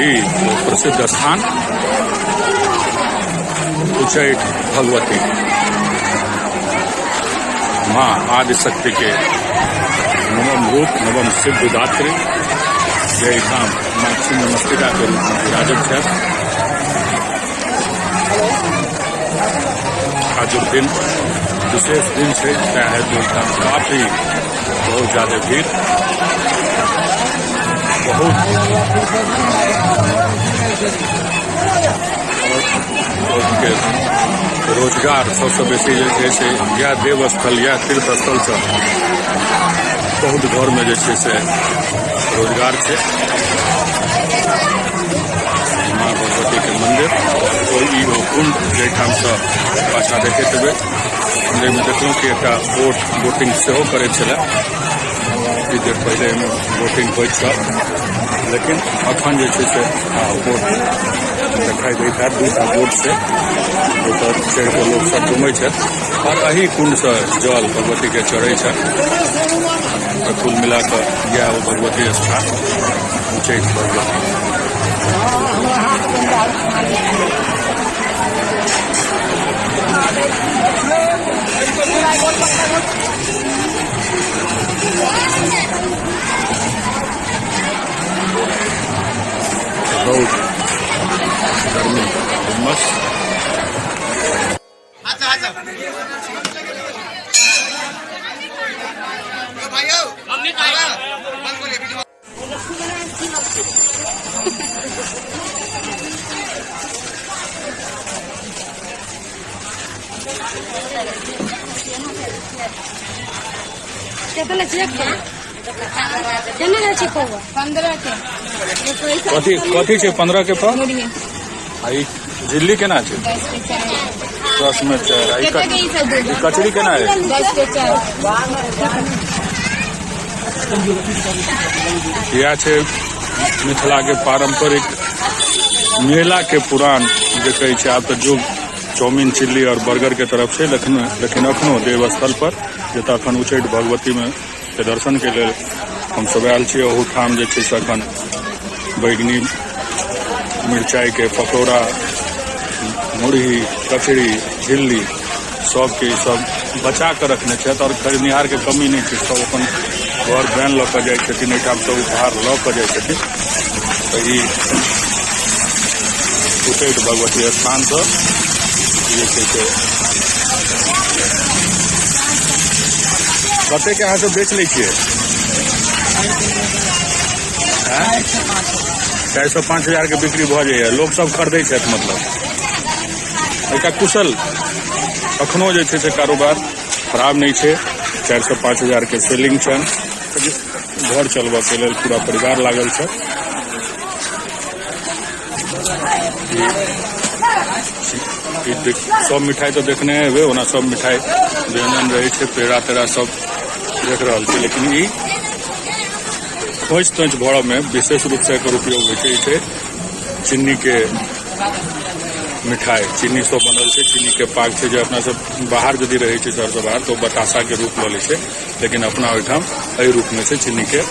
ई प्रसिद्ध स्थान उच्चैठ भगवती माँ आदिशक्ति के नवम रूप, नवम सिद्धिदात्री, जे एहिठाम माँ छिन्नमस्तिका के रूप में विराजित छथि। आजुक दिन विशेष दिन छै, तैं हेतु एहिठाम काफी बहुत ज्यादा भीड़, बहुत लोकके रोजगार सबसँ बेसी जे छै से इएह देवस्थल, इएह तीर्थ स्थलसँ बहुत घरमे जे छै से रोजगार छै। माँ भगवतीके मंदिर और ई ओ कुंड जाहिठामसँ पाछा देखैत हेबै, जाहिमे देखलहुँ कि एकटा बोटिंग सेहो करैत छलै। किछु देर पहिले एहिमे बोटिंग होइत छल, लेकिन अखन जे छै से बोट देखाइ दैत हैत। दूटा बोट छै, ओहिपर चढ़ि कऽ लोक सब घुमै छथि और एहि कुंडसँ जल भगवतीके चढ़ै छनि। तऽ कुल मिला कऽ इएह ओ भगवती स्थान उच्चैठ भगवती। रौद, गर्मी, उमस। केतना छै केना छै पौआ? 15 के। कथी कथी छै 15 के पाव? आ ई झिल्ली केना छै? 10 के 4। 10 में 4। आ ई कते के ई सब दे? ई कचरी केना है? 10 के 4। इएह छै मिथिला के पारंपरिक मेला के पुरान जे कहै छै। आब तऽ जुग चाउमीन, चिल्ली और बर्गर के तरफ छै, लेकिन अखनो देवस्थल पर जतऽ अखन उच्चैठ भगवती में के दर्शन के लेल हमसब आयल छी, ओहूठाम जे छै से अखन बैगनी मिरचाई के पकौड़ा, मुरही, कचरी, झिल्ली सबके सब बचा कऽ रखने छथि और खरीदनिहार के कमी नहि छै। सब अपन घर वैन लऽ कऽ जाइ छथिन, एहिठाम सब उपहार लऽ कऽ जाइ छथिन। तऽ ई उच्चैठ भगवती स्थानसँ जे छै से कतेक अहाँ सब बेच लै छियै? 400 5 हजार के बिक्री भऽ जाइए, लोक सब खरीदै छथि। मतलब एकटा कुशल अखनो जे छै से कारोबार खराब नहि छै। 400 5 हजार के सेलिंग छनि, घर चलबऽ के लेल पूरा परिवार लागल छै। सब मिठाई तऽ देखने हेबै, ओना सब मिठाई व्यंजन रहै छै, पेड़ा तेड़ा सब देख रहल छी, लेकिन ई खोंच तोंच भरऽ में विशेष रूप से एकर उपयोग होइ छै। ई छै चीनी के मिठाई, चीनी सब बनल छै, चीनी के पाक छै। जे अपना सब बाहर यदि रहै छै, शहर से बाहर, तऽ ओ बताशा के रूप लऽ लै छै, लेकिन अपना ओहिठाम एहि रूप में छै चीनी के